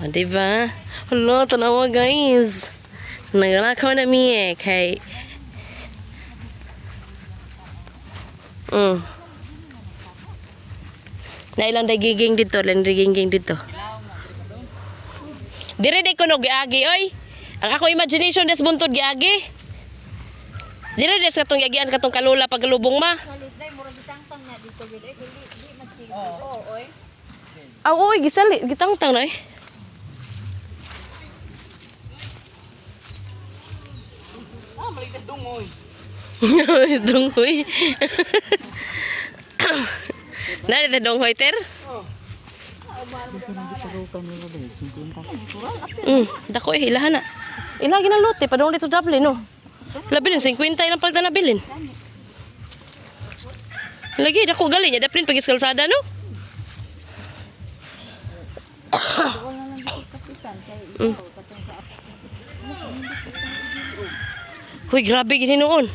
O, diba? Hala, tanawa guys. Nagalakaw na mi eh, kay... Nailang dagiging dito, lang dagiging dito. Dire di kuno giagi oy. Ang ako imagination des buntod giagi. Dire des katong giagian katong kalula paglubong ma. Aw oy gisali gitangtang na eh. Ah, maligtas dungoy. Dunghoy. Na dito dunghoy ter? Dako eh ilahan na. Ilahan ginang lote padung dito Dublin no. Labi din 50 ilang palta na bilin. Lagi dako gali niya daplin pag kalsada no. Huy, grabe gini noon.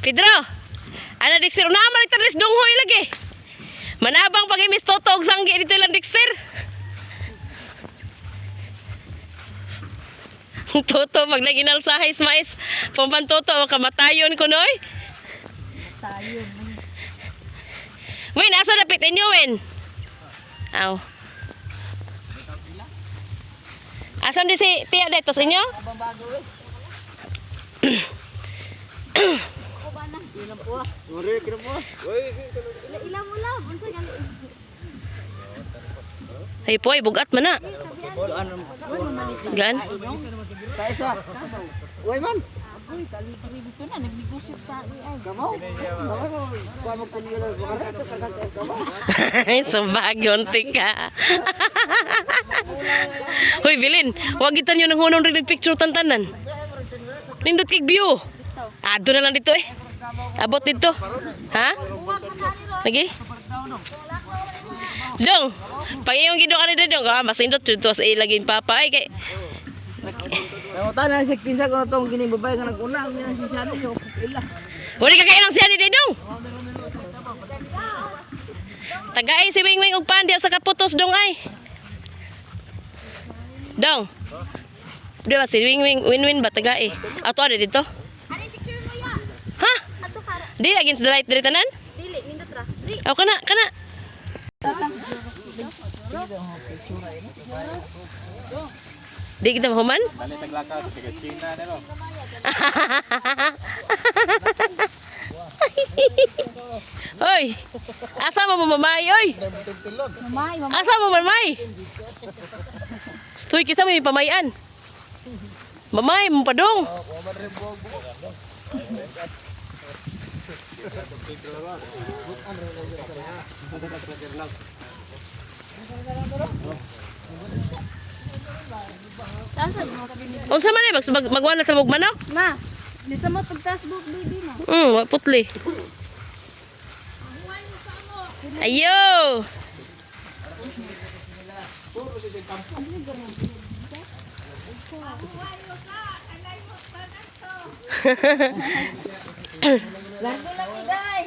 Pedro, ana Dexter, una man ito res dunghoy lagi. Manabang pag imis toto og sanggi dito lang Dexter. Toto pag naginalsahay mais, pampan toto kamatayon ko noy. Win, asa dapit inyo Win? Aw. Asam di si Tia dito sa inyo? Ila mo la, unsa gali? Ay po, ay bugat man na. Gan? Tayo sa. Uy man. Uy, kaligri dito na nagnegosyo ta ay. Kamaw. Kuha mo kanila. Kamaw. Sumbagon ka. Hoy, Bilin, wag kita nyo nang hunong rin picture tantanan. Nindot kig view. Ado na lang dito eh. Abot dito. Ha? Lagi? Dong, pag iyong gido ka rin dong, ah, mas indot dito sa ilagin papa ay kay Ay, tanan siya kinsa ko na tong kining babae nga nag-una niya si Shani yo ila. Wala ka kailang siya ni Dong. Tagay si Wingwing og pandiw sa kaputos dong ay. Dong. Di ba si Wingwing win-win ba tagay? Ato ada dito? Ani picture mo ya. Ha? Ato para Di against the light diri tanan? dili nindot ra. Di. Aw kana kana. Di kita mahuman? Hoy! Asa mo mamay, oy? Mamay, mamay. Asa mo mamay? Stoy kisa mo yung pamayan. Mamay, mo padong. Taas mo Unsa man eh, mag, mag, magwala sa bug manok? Ma, bisa mo pagtasbuk baby ma. Wa putli. Ayo! Largo lang ni day.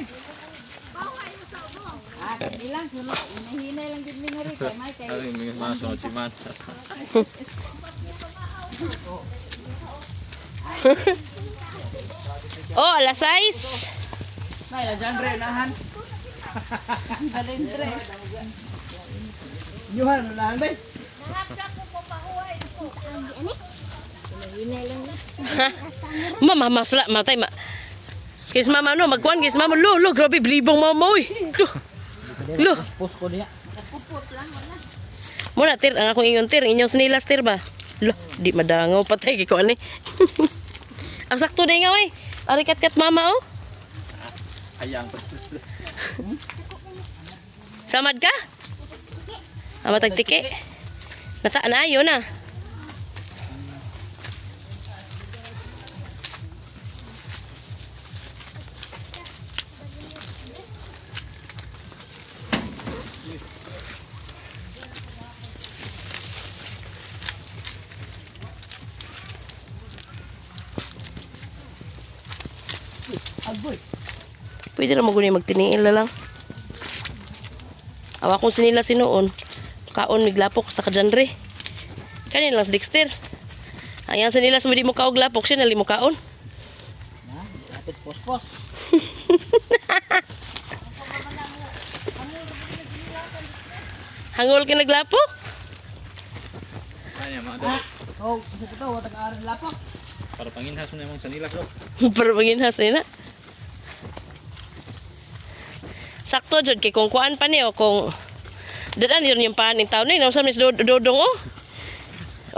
Ah, kani lang sunod. Hinahinay lang gid mi nga ri kay may kay. Oh, alas 6. Nay la Janre unahan. Balentre. Yuhan unahan bay. Hinahinay lang ni. Mama, masla, matay ma. Kis mama no, magkuan kis mama lo, lo grabe blibong mama oy. Lo. Lo. Post ko diha. Muna tir ang akong ingon tir, inyong sinilas tir ba? Lo, di madangaw patay kay ko ani. Ang sakto na nga oy. Ari kat kat mama oh. Hayang. Samad ka? Ama tagtiki. Nata na ayo na. Pwede na mo guni magtiniil na lang. Awa kung sinila sinuon. Kaon miglapok sa kajanre. Kanin lang sa Dexter. Ayan sa nila sa di mo kaog lapok siya nali mo kaon. Lapit pospos. Hangol ka naglapok? Ano mga dali. Oh, kasi ito, watag aral lapok. Para panginhas mo na yung sanilas bro. Para manginhas na. Sakto jud kay kung kuan pa niyo kung dadan yun yung paning taon ni unsa man si Dodong oh.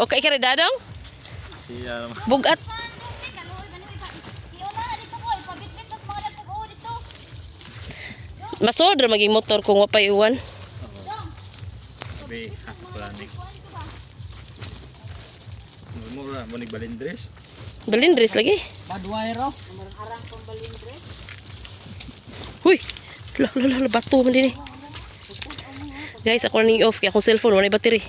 Okay ka rin dadong? Siya Bugat. Masod ra maging motor kung wa pa iwan. Be, planik. Mura, mo balindres. Balindres lagi. Badwire oh. Huy! La la la, la bato man din eh. Guys, ako na off kay akong cellphone wala battery.